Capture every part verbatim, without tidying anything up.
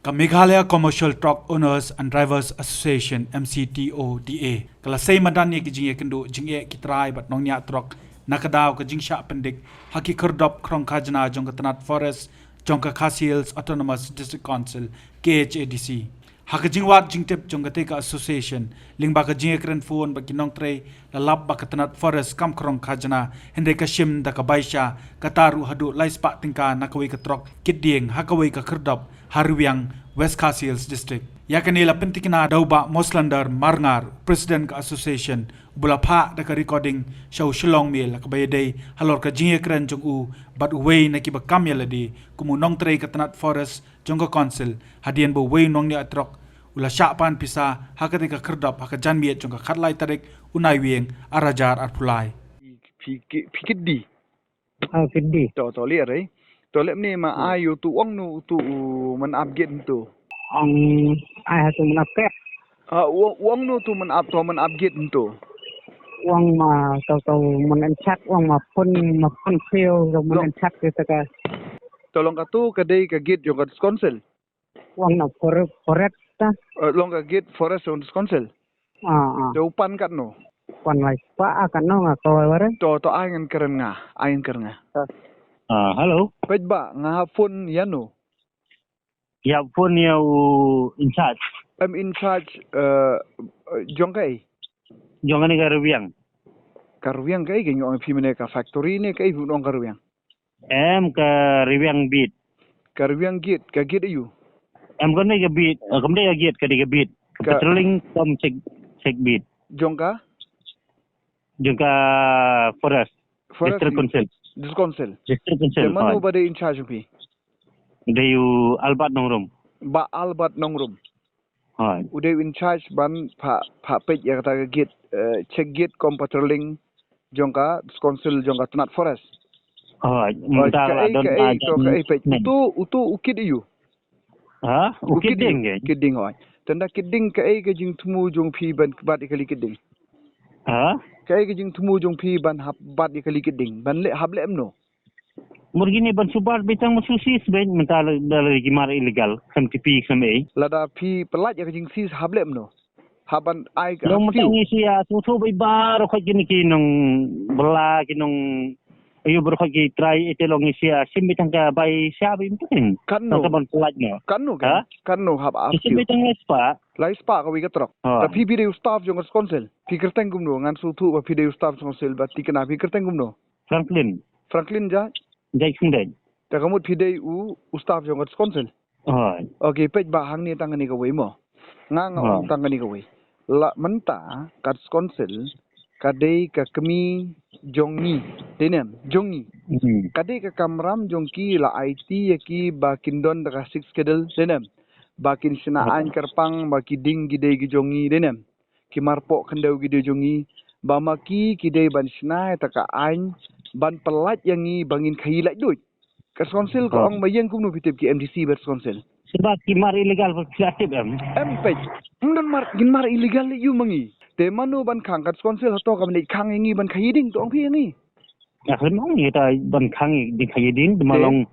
Ka Meghalaya Commercial Truck Owners and Drivers Association, M C T O D A, ka la sei madan ïa ki jingïakynduh jingeh ki trai bad nongñiah trok na ka daw ka jingshah pyndik ha ki khyrdop khrong khajna jong ka tnat Forest jong ka Khasi Hills Autonomous District Council, K H A D C. Ha ka jingwad jingtip jong katei ka association lyngba ka jingïakren phone bad ki nongtrei, la lap ba ka tnat Forest kam khrong khajna, hynrei ka shim da ka baisha, kata ruh haduh lai spah tyngka na kawei ka trok kit dieng ha kawei ka khyrdop ha Riwiang, West Khasi Hills District. Ïa kane la pyntikna da u Bah Moslander Marngar, President ka association, uba la phah da ka recording sha u Shillong Mail ha kaba ïadei halor ka jingïakren jong u bad uwei na kiba kam ïalade kum u nongtrei ka tnat Forest jong ka Council, hadien ba uwei u nongñiah trok u la shah pan pisa ha katei ka khyrdop ha ka janmiet jong ka khatlai tarik u Naiwieng arhajar arphew lai. Phi ki-, phi kit di? Ah, kit di. To, to leh re. To leh mne ma ai u tu ong nu tu u man ap git tu. Ong ai ha tu man ap ke. Ah, u ong nu tu man ap, to man ap git tu. Ong ma to to man en chat, ong ma phone, ma phone khiew, to man en chat ke ta ka. To long ka tu ka dei ka git jong ka Council. Ong na for-, Forest ta. Eh, long ka git Forest jong ka Council. Ah, ah. Te u pan katno? Pan lai spah, ah, katno nga kawai ware. To, to ai ngan kren nga, ai ngan kren nga. Ah, hello. Peit ba nga ha phone ïa no. Ïa phone ïa u in charge. Em in charge, eh, jong kaei? Jong kane ka Riwiang. Ka Riwiang kaei, ka ngi ong phi mane ka factory ne kaei phi ong ka Riwiang? Em ka Riwiang beat. Ka Riwiang git, ka git ayu? Em ka ne ka beat, eh, ka ne ka git, ka ne ka beat. Ka patrolling cum check, check beat. Jong ka? Jong ka Forest. Forest District Council. District Council. District Council. Te mano ba dei in charge phi? Dei u Albert Nongrum. Bah Albert Nongrum. Hoi. U dei in charge ban pha, pha peit ïa kata ka git, eh, check git cum patrolling jong ka Council jong ka tnat Forest. Hoi, mynta ka la ei, don ka ei, to ka ei peit. Utu, utu u kit ayu. Ha? U kit dieng ke? Kit dieng, hoi. Tanda kit dieng kaei ka jingthmu jong phi ban bat ïa kali kit dieng? Ha? Kaei ka jingthmu jong phi ban hap bat ïa kali kit dieng? Ban leh hap leh mno? Murgi ne ban shu bat beit tang ma shu sis beit mynta la, la, la ki mar illegal, sem tipi sem ei. Lada phi pyllait ïa ka jingsis hap leh mno? Hap ban ai ka long mynta ngi sia tu tu beit baroh khoit kine ki nong bela ki nong ayu baroh khoit ki trai ite long ngi sia sim beit tang ka bai sia beit mynta. Kan no? Kan ban pyllait no. Kan no kan? Ha? Kan no hap ap sim beit tang lai spah. Lai spah kawei ka trok. Ha. Ta phi phi dei u staff jong ka Council. Phi kyrteng kumno ngan shu tu ba phi dei u staff jong ka Council ba tikna phi kyrteng kumno? Franklin. Franklin ja? Jai Khangdei. Ta ka mut phi dei u, u staff jong ka Council? Hoi. Okay, peit ba hangne tang kane kawei mo. Nga nga ong tang kane kawei. La mynta ka Council ka dei ka kmie jong ngi. Dei ne em? Jong ngi. Hmm. Ka dei ka kamram jong ki la aiti ïa ki ba kin don da ka Sixth Schedule. Dei ne em? Ba kin shna aiñ kyrpang ba ki dieng ki dei ki jong ngi. Dei ne em? Ki marpoh khyndew ki dei jong ngi, ba ma ki ki dei ban shna ïa ta ka aiñ ban pyllait ïa ngi ba ngin khaïi laitluid. Ka Council ka ong ba ïeng kumno phi tip ki M D C bad Council. Sebab ki mar illegal ba phi la tip em. Em peit. Ym don mar, ngin mar illegal lei ïu ma ngi. Te mano ban khang ka Council hato ka ban leit khang ïa ngi ban khaïi dieng to ong phi ïa ngi. Nga khlem ong ïa ta ban khang ïa ding khaïi dieng, te ma long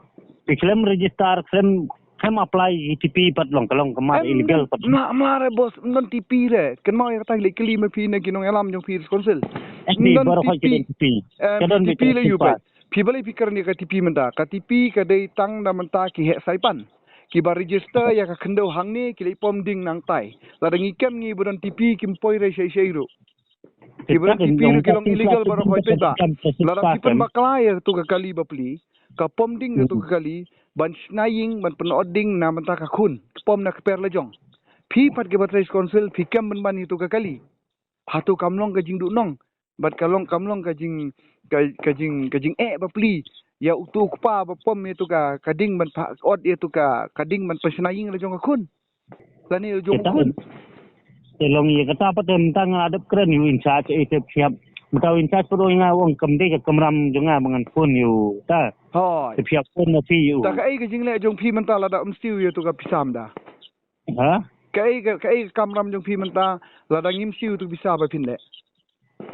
phi khlem register, khlem, khlem apply ïa T P pat long, ka long ka mar illegal pat. Ma, ma re boss, ym don T P re. Kynmaw ïa kata lei kylli ma phi ne ki nongïalam jong phi Council. Ym don T P. Ka don T P lei ïu pat. Phi balei phi kren ïa ka T P mynta? Ka T P ka dei tang da mynta ki heh saipan. Kiba register ïa ka khyndew hangne ki leit pom dieng nangtai. Lada ngi kem ngi ba don T P kim poi re shai shai ruh. Kiba don T P ruh ki long illegal baroh khoit peit ba. Lada phi pynbakla ïa tu ka kali bapli, ka pom dieng ïa tu ka kali ban shna ïing ban pynot dieng na mynta ka khun, pom na kper la jong. Phi pat kiba trei Council phi kem ban ban ïa tu ka kali. Hato kam long ka jingduhnong bad ka long, kam long ka jing, ka, ka jing, ka jingeh bapli ïa utu u kpa ba pom ïa tu ka, ka dieng ban pynot ïa tu ka, ka dieng ban pynshna ïing la jong ka khun. Lane jong u khun. Te long ïa kata pat te mynta nga la dep kren ïa u in charge, eh, te phi hap. Mynta u in charge pat u ong ïa nga, u ong kam dei ka kamram jong nga ba ngan phone ïa u ta. Hooid. Te phi hap phone ma phi ïa u. Ta kaei ka jingleh jong phi mynta lada ym siew ïa tu ka pisa mynta? Ha? Kaei ka, kaei ka kamram jong phi mynta lada ngim siew ïa tu ka pisa ba phin leh?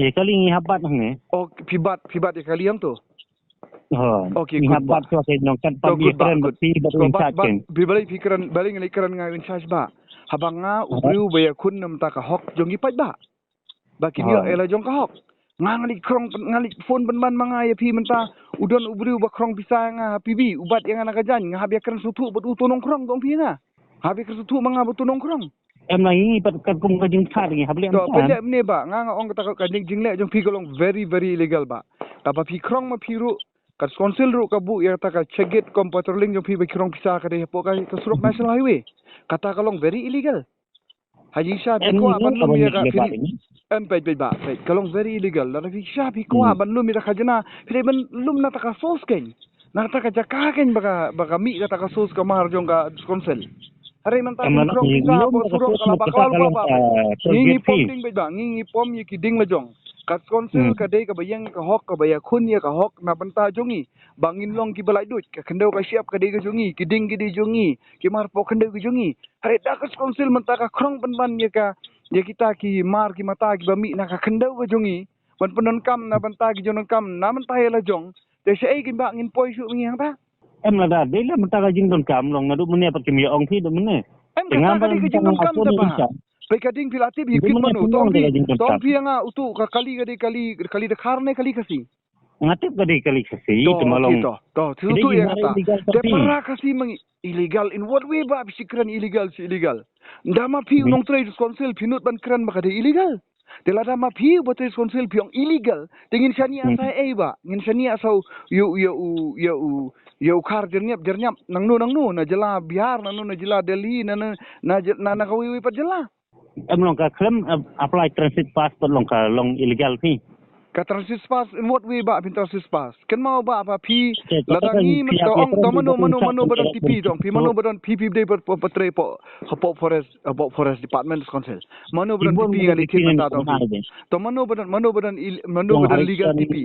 Ïa kali ngi hap bat hangne. Oh, phi bat, phi bat ïa kali hangto? Okay, good ba. To good ba, good. Ba, ba, ba, balei phi kren, balei ngi leh kren nga in charge ba. Haba nga u briew ba ïakhun namar ka hok jong ngi pat ba. Ba kin ïoh ïa la jong ka hok. Nga nga leh krong, nga leh phone pynban ma nga ïa phi mynta. U don u briew ba krong pisa ïa nga ha P B, u bat ïa nga na ka jaiñ, nga hap ïakren sngewthuh bad uto u nongkrong, dong phi nga. Hap ïakren sngewthuh ma nga bad uto u nongkrong. Em, na ngi pat katkum ka jingtharai ngi hap leh. To, pynleh mynne ba, nga nga ong kata ka jingleh jong phi ka long very, very illegal ba. Kaba phi krong ma phi ruh, ka council ruh ka buh ïa kata ka check gate cum patrolling jong phi ba phi krong pisa ka dei hapoh ka, ka surok National Highway. Kata ka long very illegal. Ha jingshisha phi kwah ban lum ïa ka, phi, em, peit, peit ba, peit, ka long very illegal. Lada phi shisha phi kwah ban lum ïa ka khajna, phi dei ban lum na kata ka source kein. Na kata ka jaka kein ba ka, ba ka mih kata ka source ka mar jong ka council. Hynrei mynta phi krong pisa hapoh surok ka la bakla ba. Ngi ngi pom ding, peit ba, ngi ngi pom ïa ki ding la jong. Ka council ka dei kaba ïeng ka hok, kaba ïakhun ïa ka hok na bynta jong ngi. Ba ngin long kiba laitluid, ka khyndew ka shyiap ka dei ka jong ngi, ki ding ki dei jong ngi, ki mar pok khyndew ki jong ngi. Hynrei da ka council mynta ka krong pynban ïa ka, ïa kita ki mar ki mata kiba mih na ka khyndew ka jong ngi ban pyndonkam na bynta ki jingdonkam na bynta ïa la jong. Te shaei kin ba ngin poi shuh ma ngi hangta? Em, lada dei la mynta ka jingdonkam long naduh mynne pat kim ïa-ong phi da mynne. Em, kata ka dei ka jingdonkam te ba. Peit ka ding phi la tip hi kit mano, to ong phi, to ong phi ïa nga uto ka kali ka dei kali, kali Dkhar ne kali Khasi? Nga tip ka dei kali Khasi, to, te ma long. To, to, to, ïa kata. Te para Khasi ma ngi illegal in what way ba phi shu kren illegal, shu illegal. Da ma phi u nongtrei council phi nud ban kren ba ka dei illegal. Te lada ma phi uba trei council phi ong illegal, te ngin shaniah sa ei ba, ngin shaniah sa ïa u, ïa u, ïa u, ïa u khar jyrñiap, jyrñiap nangno nangno, na jylla Bihar nangno, na jylla Delhi, na, na, na, na, na kawei wei pat jylla. Em, long ka khlem, eh, apply transit pass pat long ka long illegal phi. Ka transit pass in what way ba phin transit pass? Kynmaw ba, ba phi, lada ngi mynta ong, to mano, mano, mano ba don T P, to ong phi mano ba don T P, phi dei ba, ba, ba trei hapoh, hapoh forest, hapoh forest department council. Mano ba don T P nga leit thied mynta, to ong phi. To mano ba don, mano ba don il-, mano ba don legal T P.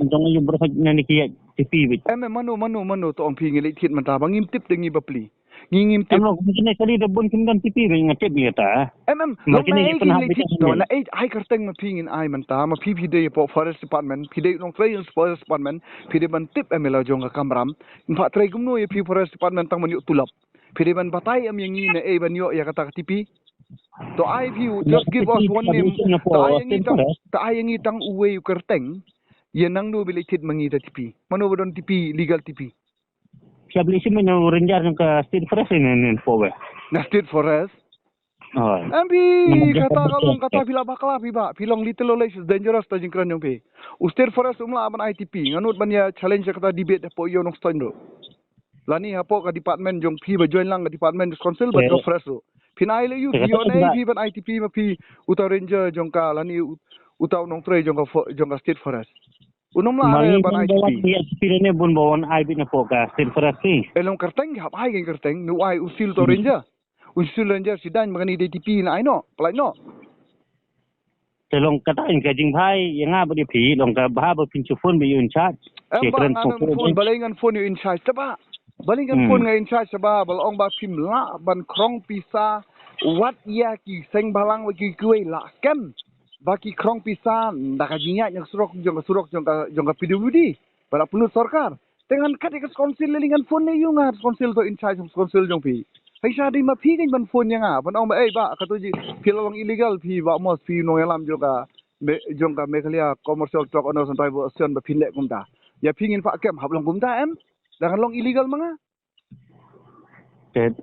Em, em, mano, mano, mano, to ong phi nga leit thied mynta ba ngim tip te ngi bapli. Ngi ngim tip. Em, long, kine kali da bun kim don T P ba nga tip ïa ta. Em, em, long, na ei ngin leit thied, to na ei, ai kyrteng ma phi ngin ai mynta, ma phi phi dei hapoh forest department, phi dei nongtrei forest department, phi dei ban tip em ïa la jong ka kamram. Ngim pat trei kumno ïa phi forest department tang ban ïoh tulop. Phi dei ban batai em ïa ngi na ei ban ïoh ïa kata ka T P. To ai phi, just give us one name. To ai ïa ngi tang, to ai ïa ngi tang uwei u kyrteng. Ïa nangno ba leit thied ma ngi da T P. Mano ba don T P, legal T P. Phi ïa bli sim ïa u ranger jong ka State Forest ne, ne, ne, po we. Na State Forest? Oi. Em phi, kata ka long, kata phi la bakla phi ba, phi long little less dangerous ta jingkren jong phi. U State Forest um lah ban I T P, nga nud ban ïa challenge kata debate hapoh ïa u Nongstoiñ ruh. Lane hapoh ka department jong phi ba join lang ka department council bad ka forest ruh. Phin ai leh ïa u, phi ïoh ne phi ban I T P ma phi uta u ranger jong ka lane u, uta u nongtrei jong ka fo-, jong ka State Forest. Un ym lah ban I T P. Phi ne bun ba wan ai bit na pok ka State Forest phi. E long kyrteng, hap ai kyrteng, nu ai u seal to ranger. U seal ranger sidan ba kane dei T P na ai no, pynlait no. Te long kata in ka jingbha ïa nga bad ïa phi, long ka bha ba phin shu phone bad ïa u in charge. Em ba nga phone, balei ngan phone ïa u in charge te ba. Balei ngan phone nga in charge te ba, ba la ong ba phim lah ban krong pisa, wat ïa ki seng bhalang bad ki kiwei lah kem. Ba ki krong pisa, da ka jingïaid na ka surok, jong ka surok, jong ka, jong ka P W D. Ba la pynlut sorkar. Te ngan kat ïa ka council lei lei ngan phone ïa u nga council to in charge council jong phi. Hai sha dei ma phi kein ban phone ïa nga. Ban ong ba, ei ba, kato ji, phi la long illegal, phi ba mos, phi nongïalam jong ka, me-, jong ka Meghalaya Commercial Truck Owners and Driver Association ba phin leh kumta. Ïa phi ngin phah kem, hap long kumta em. Da kan long illegal ma nga.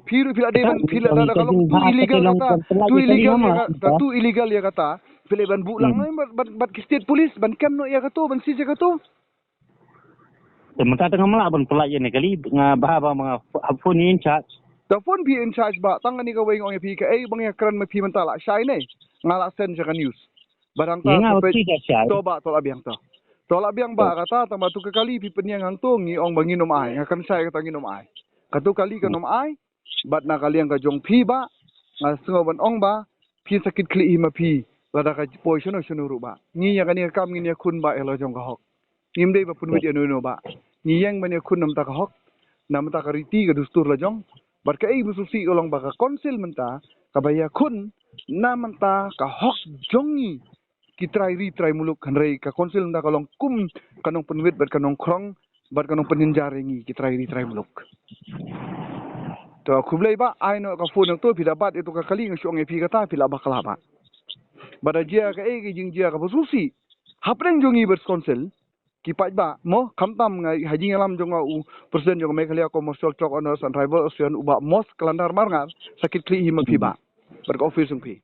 Phi ruh phi la dei ban, phi la da, da ka long too illegal kata, too illegal ïa ka, too illegal ïa kata. Phi leh ban buh lang, hmm, bad, bad, bad ki state police, ban kem noh ïa kato, ban seize ïa kato. Te mynta te ngam lah ban pynlait ïa ne kali, nga bha ba ma nga ph-, phone ïa in charge. Te phone phi in charge ba, tang kane kawei nga ong ïa phi kaei ba nga ïakren ma phi mynta lah shai ne. Nga lah send sha ka news. Ba dang ta to peit. To ba to lah biang to. To lah biang ba kata tang ba to ka kali phi pynïeng hangto ngi ong ba ngin ym ai, nga kren shai kata ngin ym ai. Kato kali kan ym ai. Bad na ka liang ka jong phi ba nga sngew ban ong ba phi sa kit khlieh hi ma phi lada ka poi shano shano ruh ba. Ngi ïa kane ka kam ngin ïakhun ba ïa la jong ka hok. Ngim dei ba pynwit ïa no ïa no ba. Ngi ïeng ban ïakhun na bynta ka hok, na bynta ka riti ka dustur la jong. Bad kaei ba sngewsih ka long ba ka council mynta kaba ïakhun na bynta ka hok jong ngi ki trai ri trai muluk, hynrei ka council mynta ka long kum ka nongpynwit bad ka nongkrong Bad ka nongpynjynjar ïa ngi ki trai ri trai muluk. To khublei Bah, ai noh ka phone nangto, phi da bat ïa to ka kali, nga shu ong ïa phi kata, phi la bakla Bah. Bad da jia kaei ka jingjia kaba sngewsih hapdeng jong ngi bad Council, ki paidbah mo, khamtam nga ha jingïalam jong nga u President jong ka Meghalaya Commercial Truck Owners and Driver Association, u Bah Mos Kylandar Marngar, sa kit khlieh hi ma phi Bah bad ka office jong phi.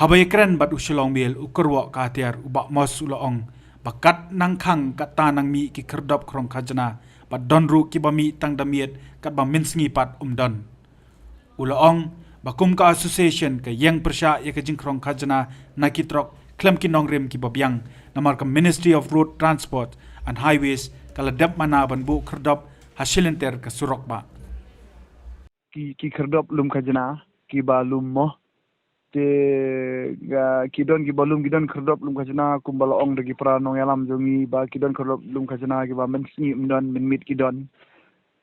Haba ïakren bad u Shillong Mail, u kyrwoh ka atiar u Bah Mos u la ong ba kat nang khang katta nang mih ki khyrdop khrong khajna, bad don ruh kiba mih tang da miet katba mynsngi pat ym don. U la ong ba kum ka association ka ïeng pyrshah ïa ka jingkhrong khajna na ki trok khlem ki nongrim kiba biang, namar ka Ministry of Road Transport and Highways ka la dep mana ban buh khyrdop ha shilynter ka surok Bah. Ki, ki khyrdop lum khajna kiba lum mo. Te, ah, ki don kiba lum, ki don khyrdop lum khajna kumba la ong da ki para nongïalam jong ngi ba ki don khyrdop lum khajna kiba mynsngi ym don, mynmiet ki don.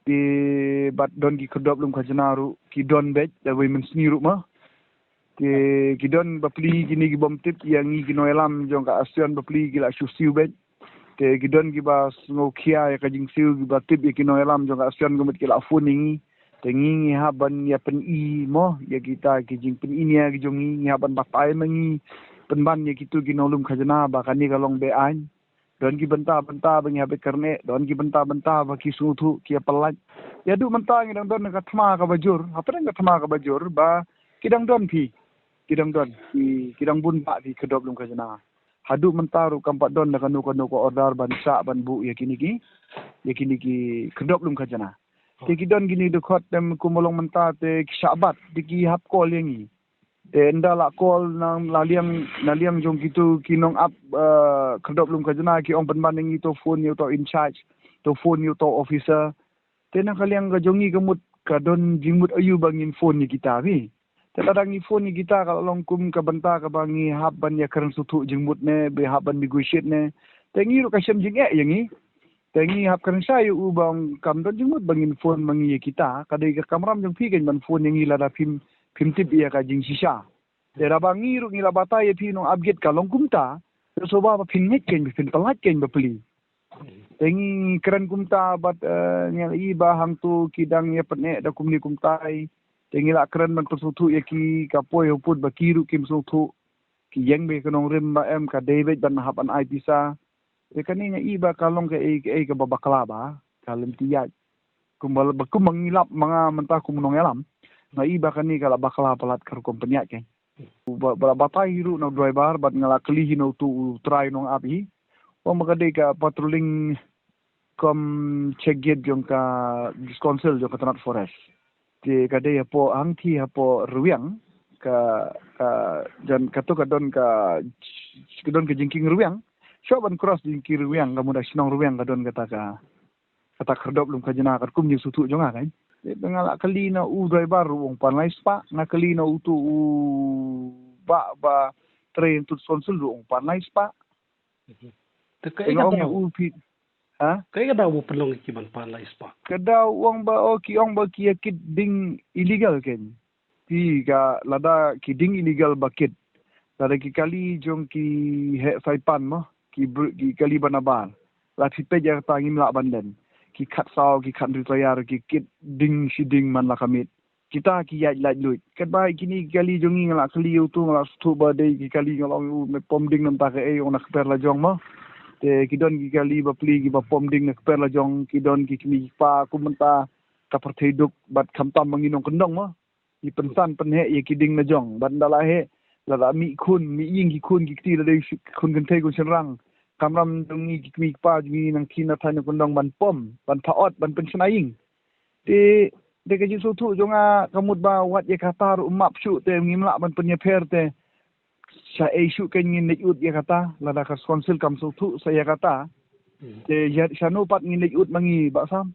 Te bad don ki khyrdop lum khajna ruh ki don beit da wei mynsngi ruh mo. Te ki don bapli kine kibym tip ïa ngi ki nongïalam jong ka association, bapli ki la shu siew beit. Te ki don kiba sngewkhia ïa ka jingsiew, kiba tip ïa ki nongïalam jong ka association, kumta ki la phone ïa ngi. Te ngi ngi hap ban ïa pyni mo ïa kita ki jingpyni nia ki jong ngi, ngi hap ban batai ma ngi, pynban ïa kitu ki nonglum khajna ba kane ka long be-aiñ. Don ki bynta bynta ba ngi hap ban kren, don ki bynta bynta ba ki sngewthuh ki ïa pyllait. Ïa duh mynta ngi dang don ka thma kaba jur, hapdeng ka thma kaba jur ba ki dang don phi, ki dang don phi, ki dang bun bah phi khyrdop lum khajna. Haduh mynta ruh kam pat don da kano kano ka order ban shah ban buh ïa kine ki, ïa kine ki khyrdop lum khajna. Te ki don kine dkhot, te kumba long mynta te ki shah bat, te ki hap call ïa ngi. Te ynda la call na, na liang, na liang jong kitu ki nongap, eh, khyrdop lum khajna, ki ong pynban ïa ngi to phone ïa uto in charge, to phone ïa uto officer. Te na ka liang ka jong ngi ka mut ka don jingmut aïu ba ngin phone ïa kita phi. Te lada ngi phone ïa kita ka la long kum ka bynta kaba ngi hap ban ïa kren sngewthuh jingmut ne, ba hap ban negotiate ne. Te ngi ruh ka shem jingeh ïa ngi. Te ngi hap kren shai ïa u ba ong kam don jingmut ba ngin phone ma ngi ïa kita, ka dei ka kamram jong phi kan ban phone ïa ngi lada phim, phim tip ïa ka jingshisha. Te lada ba ngi ruh ngi la batai ïa phi nongap gate ka long kumta, te sngewbha ba phin ngeit kan, ba phin pyllait kan bapli. Te ngi kren kumta bad, eh, ngi la i ba hangto ki dang ïa pyneh da kumne kumtai. Te ngi la kren ban pynsngewthuh ïa ki, ka poi ha u pud ba ki ruh kim sngewthuh. Ki ïeng beit ka nongrim ba em, ka dei beit ban hap ban ai pisa. Te kane nga i ba ka long kaei kaei kaba bakla ba ka lynti ïaid. Kumba, ba kumba ngi lap ma nga mynta kum nongïalam, nga i ba kane ka la bakla palat ka rukom pynïaid kan. Ba, ba la batai hi ruh na u driver bad nga la kylli hi na utu u trai nongap hi. Ong ba ka dei ka patrolling kum check gate jong ka District Council jong ka tnat Forest. Te ka dei hapoh hangthie hapoh Rwiang, ka, ka, jan, kato ka don ka, ka don ka jingkieng Rwiang. Shuwa ban cross jingkieng Rwiang, ka mut ha shnong Rwiang ka don kata ka, kata khyrdop lum khajna katkum jingsngewthuh jong nga kan. Te nga la kylli na u driver ruh ong pan lai spah, nga kylli na utu u bah ba trei hangtu District Council ruh ong pan lai spah. Mhm. Te kaei ka daw? U phi, ha? Kaei ka daw ba pynlong ïa ki ban pan lai spah? Ka daw ong ba, oh, ki ong ba ki ïa kit ding illegal kan. Phi, ka lada ki ding illegal ba kit, lada ki kali jong ki heh sai pan mo, ki br-, ki kali ba nabar, la phi peit ïa kata ngim lah ban len. Ki khat saw, ki khat hynriew taïar, ki kit ding shi ding man la ka miet. Kita ki ïaid lait luid. Katba kine ki kali jong ngi nga la kylli ïa utu, nga la sngewthuh ba dei ki kali, nga la ong ïa u, me pom ding na bynta kaei, ong na kper la jong mo. Te ki don ki kali bapli kiba pom ding na kper la jong, ki don ki kmie ki kpa kum mynta ka pyrthei duk bad khamtam ma ngi nongkyndong mo. Ki pynsan pynheh ïa ki ding la jong bad ynda la heh, lada mih khun mih ïing, ki khun ki kti, lada dei khun kynthei khun shynrang, kamram jong ngi ki kmie ki kpa jong ngi nangthie na thaiñ nongkyndong ban pom, ban phaot, ban pynshna ïing. Te, te ka jingsngewthuh jong nga ka mut ba wat ïa kata ruh map shuh te ngim lah ban pynïapher te. Shaei shuh kan ngin leit ud ïa kata, lada ka District Council kam sngewthuh sa ïa kata. Hmm. Te ïa shano pat ngin leit ud ma ngi, Bah Sam?